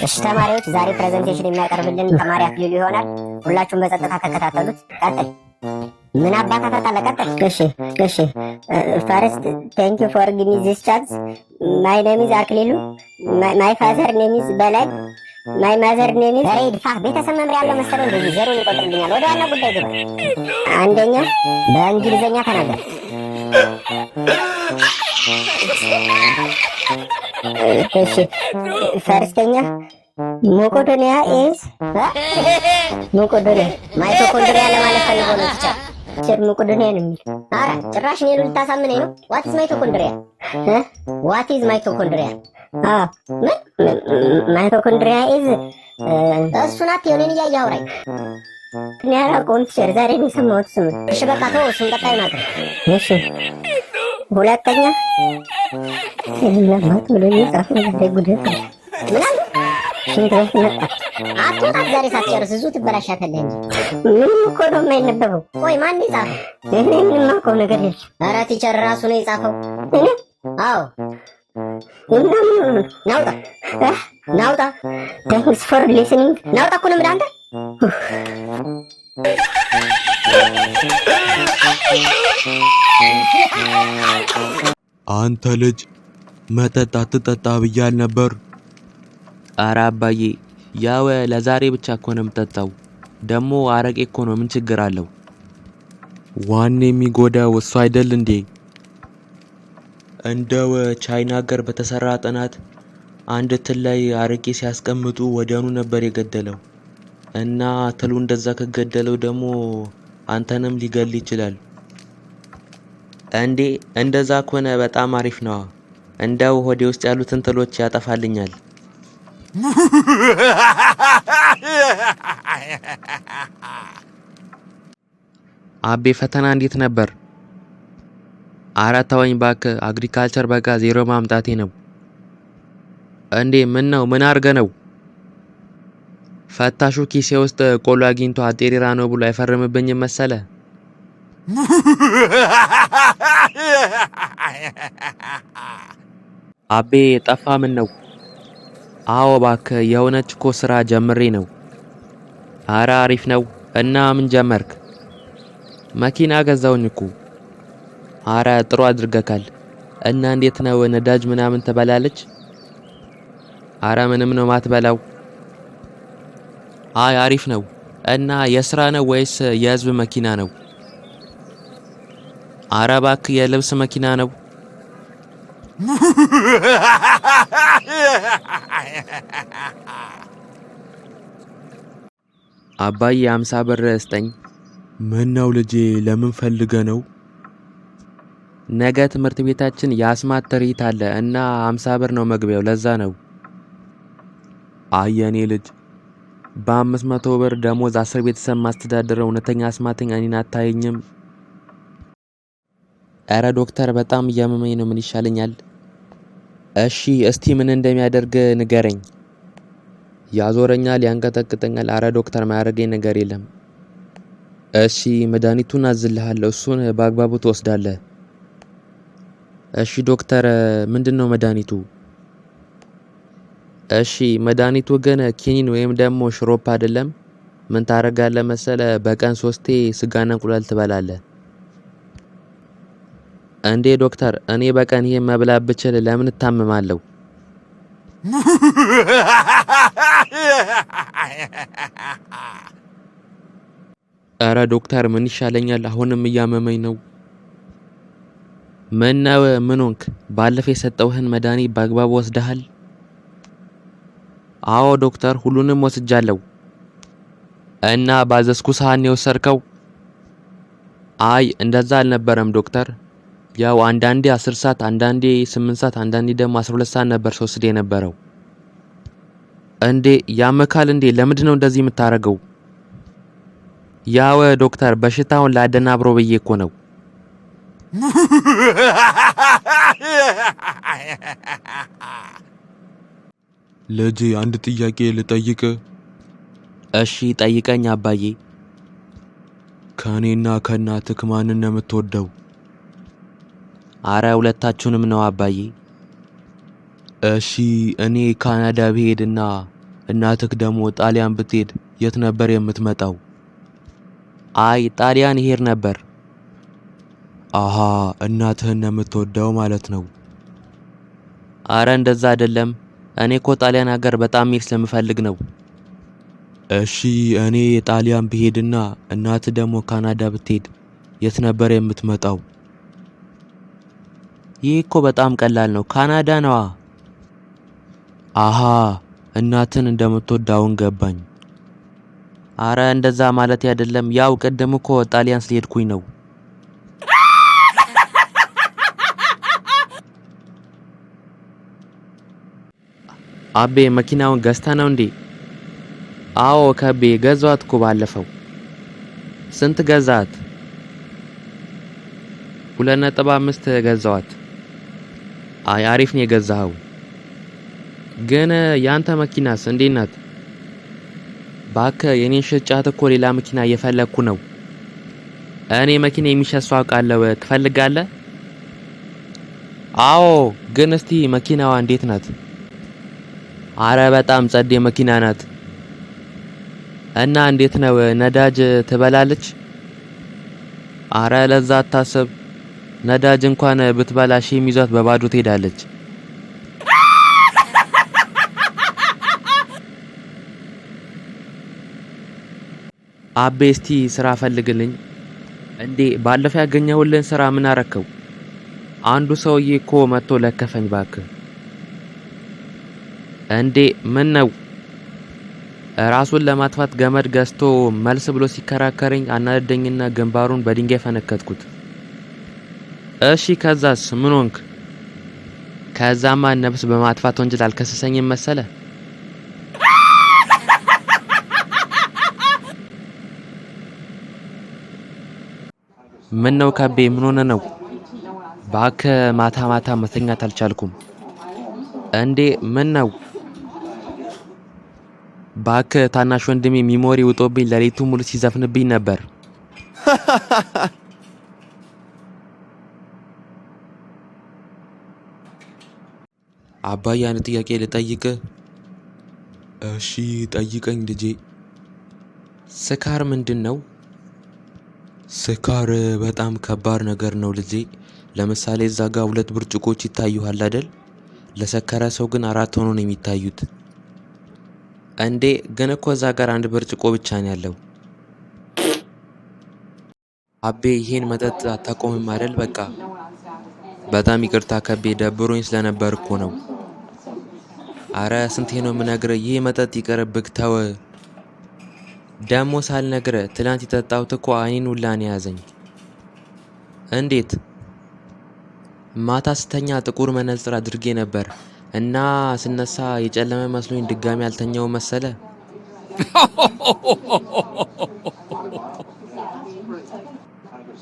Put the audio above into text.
እሺ ተማሪዎች፣ ዛሬ presentation የሚያቀርብልን ተማሪ አክሊሉ ይሆናል። ሁላችሁም በጸጥታ ተከታተሉት። ቀጥል። ምን አባታ ታጣለ? ቀጥል። እሺ። First, thank you for give me this chance. My name is አክሊሉ። My father name is በላይ። My mother name is ሬድፋ። ቤተሰብ መምሪያ ያለው መሰለው እንደዚህ ዘሩን ይቆጥርልኛል። ወደ ዋና ጉዳይ ግባ። አንደኛ በእንግሊዘኛ ተናገር። እሺ፣ first ኛ መቄዶንያ is መቄዶንያ mitochondria ለማለት ፈልጎ ነው teacher። Teacher፣ መቄዶንያ ነው የሚል። ኧረ ጭራሽ እኔን ልታሳምነኝ ነው። What is mitochondria? What is mitochondria? ምን mitochondria is እሱን አትየው፣ እኔን እያየህ አውራኝ። እኔ አላውቀውም teacher፣ ዛሬ ነው የሰማሁት ስሙን። እሺ በቃ ተወው፣ እሱን ቀጣዩን አቅርብ። እሺ፣ ሁለተኛ እናማት ብሎ የጻፈው ዛሬ ጉድ ምን አለ? ሽንት ቤት መጣ። አትወጣት ዛሬ ሳትጨርስ እዚሁ ትበላሻታለህ እንጂ። ምንም እኮ ነው የማይነበበው። ቆይ ማን የጻፈው? እኔ ምንም የማውቀው ነገር የለም። ኧረ teacher ራሱ ነው የጻፈው። እኔ? አዎ። እና ምን ሆኖ ነው? ናውጣ ናውጣ። Thanks for listening። ናውጣ እኮ ነው የምልህ አንተ። አንተ ልጅ መጠጥ አትጠጣ ብያል ነበር። ኧረ አባዬ፣ ያው ለዛሬ ብቻ እኮ ነው የምጠጣው። ደግሞ አረቄ እኮ ነው፣ ምን ችግር አለው? ዋን የሚጎዳው እሱ አይደል እንዴ? እንደው ቻይና ሀገር በተሰራ ጥናት አንድ ትል ላይ አረቄ ሲያስቀምጡ ወዲያውኑ ነበር የገደለው። እና ትሉ እንደዛ ከገደለው ደግሞ አንተንም ሊገል ይችላል። እንዴ፣ እንደዛ ከሆነ በጣም አሪፍ ነዋ። እንደው ሆዴ ውስጥ ያሉትን ትሎች ያጠፋልኛል። አቤ፣ ፈተና እንዴት ነበር? ኧረ ተወኝ እባክህ፣ agriculture በቃ ዜሮ ማምጣቴ ነው። እንዴ፣ ምን ነው? ምን አርገ ነው? ፈታሹ ኪሴ ውስጥ ቆሎ አግኝቶ አጤሪራ ነው ብሎ አይፈርምብኝም መሰለ። አቤ ጠፋ፣ ምን ነው? አዎ እባክህ፣ የሆነች እኮ ስራ ጀምሬ ነው። አረ አሪፍ ነው። እና ምን ጀመርክ? መኪና ገዛውኝ እኮ። አረ ጥሩ አድርገካል። እና እንዴት ነው፣ ነዳጅ ምናምን ትበላለች? አረ ምንም ነው ማትበላው። አይ አሪፍ ነው። እና የስራ ነው ወይስ የህዝብ መኪና ነው? አረ እባክህ፣ የልብስ መኪና ነው። አባዬ፣ 50 ብር ስጠኝ። ምን ነው ልጄ፣ ለምን ፈልገ ነው? ነገ ትምህርት ቤታችን የአስማት ትርኢት አለ እና 50 ብር ነው መግቢያው፣ ለዛ ነው። አይ የኔ ልጅ፣ በ500 ብር ደሞዝ 10 ቤተሰብ ማስተዳደረው እውነተኛ አስማተኛ እኔን አታየኝም? ኧረ ዶክተር፣ በጣም እያመመኝ ነው፣ ምን ይሻለኛል? እሺ እስቲ ምን እንደሚያደርግ ንገረኝ። ያዞረኛል፣ ያንቀጠቅጠኛል። አረ ዶክተር፣ ማያደርገኝ ነገር የለም። እሺ መድኃኒቱን አዝልሃለሁ፣ እሱን በአግባቡ ትወስዳለህ። እሺ ዶክተር፣ ምንድን ነው መድኃኒቱ? እሺ መድኃኒቱ ግን ኪኒን ወይም ደግሞ ሽሮፕ አይደለም። ምን ታደርጋለህ መሰለ፣ በቀን 3 ስጋና እንቁላል ትበላለህ። እንዴ ዶክተር፣ እኔ በቀን ይሄን መብላት ብችል ለምን እታመማለሁ? እረ ዶክተር፣ ምን ይሻለኛል? አሁንም እያመመኝ ነው። ምን ነው? ምን ሆንክ? ባለፈ የሰጠውህን መድኃኒት በአግባቡ ወስደሃል? አዎ ዶክተር፣ ሁሉንም ወስጃለሁ። እና ባዘዝኩ ሰሃን የወሰድከው? አይ እንደዛ አልነበረም ዶክተር። ያው አንዳንዴ 10 ሰዓት፣ አንዳንዴ 8 ሰዓት፣ አንዳንዴ ደግሞ 12 ሰዓት ነበር ስወስድ የነበረው። እንዴ ያመካል እንዴ? ለምንድን ነው እንደዚህ የምታረገው? ያው ዶክተር፣ በሽታውን ላደናብሮ ብዬ እኮ ነው። ልጄ፣ አንድ ጥያቄ ልጠይቅ? እሺ ጠይቀኝ አባዬ። ከእኔና ከእናትህ ማንን ነው የምትወደው? አረ ሁለታችሁንም ነው አባዬ። እሺ እኔ ካናዳ ብሄድና እናትህ ደግሞ ጣሊያን ብትሄድ የት ነበር የምትመጣው? አይ ጣሊያን ይሄድ ነበር። አሃ እናትህን ነው የምትወደው ማለት ነው። አረ እንደዛ አይደለም። እኔ እኮ ጣሊያን ሀገር በጣም መሄድ ስለምፈልግ ነው። እሺ እኔ ጣሊያን ብሄድና እናትህ ደግሞ ካናዳ ብትሄድ የት ነበር የምትመጣው? ይህ እኮ በጣም ቀላል ነው። ካናዳ ነዋ። አሃ እናትን እንደምትወድ አሁን ገባኝ። አረ እንደዛ ማለት አይደለም። ያው ቅድም እኮ ጣሊያን ስለሄድኩኝ ነው። አቤ መኪናውን ገዝታ ነው እንዴ? አዎ ከቤ ገዛት እኮ ባለፈው። ስንት ገዛት? 2.5 ገዛዋት። አይ አሪፍ ነው የገዛኸው። ግን ያንተ መኪናስ እንዴት ናት? ባከ የኔን ሽጫት እኮ ሌላ መኪና እየፈለግኩ ነው። እኔ መኪና የሚሸጥ ሰው አውቃለሁ። ትፈልጋለህ? አዎ፣ ግን እስቲ መኪናዋ እንዴት ናት? አረ በጣም ጸዴ መኪና ናት። እና እንዴት ነው ነዳጅ ትበላለች? አረ ለዛ አታስብ። ነዳጅ እንኳን ብትበላ ሺህ ይዟት በባዶ ትሄዳለች። አቤ እስቲ ስራ ፈልግልኝ። እንዴ ባለፈው ያገኘሁልን ስራ ምን አረከው? አንዱ ሰውዬ እኮ መጥቶ ለከፈኝ ባክህ። እንዴ ምን ነው? ራሱን ለማጥፋት ገመድ ገዝቶ መልስ ብሎ ሲከራከረኝ አናደደኝና ግንባሩን በድንጋይ ፈነከትኩት። እሺ ከዛስ ምን ሆንክ? ከዛማ ነፍስ በማጥፋት ወንጀል አልከሰሰኝም መሰለ። ምን ነው ከቤ ምን ሆነ ነው? ባከ ማታ ማታ መተኛት አልቻልኩም። እንዴ ምን ነው? ባከ ታናሽ ወንድሜ memory ውጦብኝ ሌሊቱ ሙሉ ሲዘፍንብኝ ነበር። አባዬ አንድ ጥያቄ ልጠይቅህ? እሺ ጠይቀኝ ልጄ። ስካር ምንድን ነው? ስካር በጣም ከባድ ነገር ነው ልጄ። ለምሳሌ እዛ ጋ ሁለት ብርጭቆች ይታዩሃል አይደል? ለሰከረ ሰው ግን አራት ሆኖ ነው የሚታዩት። እንዴ ግን እኮ እዛ ጋር አንድ ብርጭቆ ብቻ ነው ያለው። አቤ ይሄን መጠጥ አታቆምም አይደል? በቃ በጣም ይቅርታ ከቤ ደብሮኝ ስለነበር እኮ ነው። አረ ስንቴ ነው የምነግርህ፣ ይህ መጠጥ ይቅርብህ ተው። ደሞ ሳልነግርህ ትላንት የጠጣሁት እኮ አይኔን ሁላ ነው የያዘኝ። እንዴት? ማታ ስተኛ ጥቁር መነጽር አድርጌ ነበር እና ስነሳ የጨለመ መስሎኝ ድጋሚ አልተኛው መሰለ።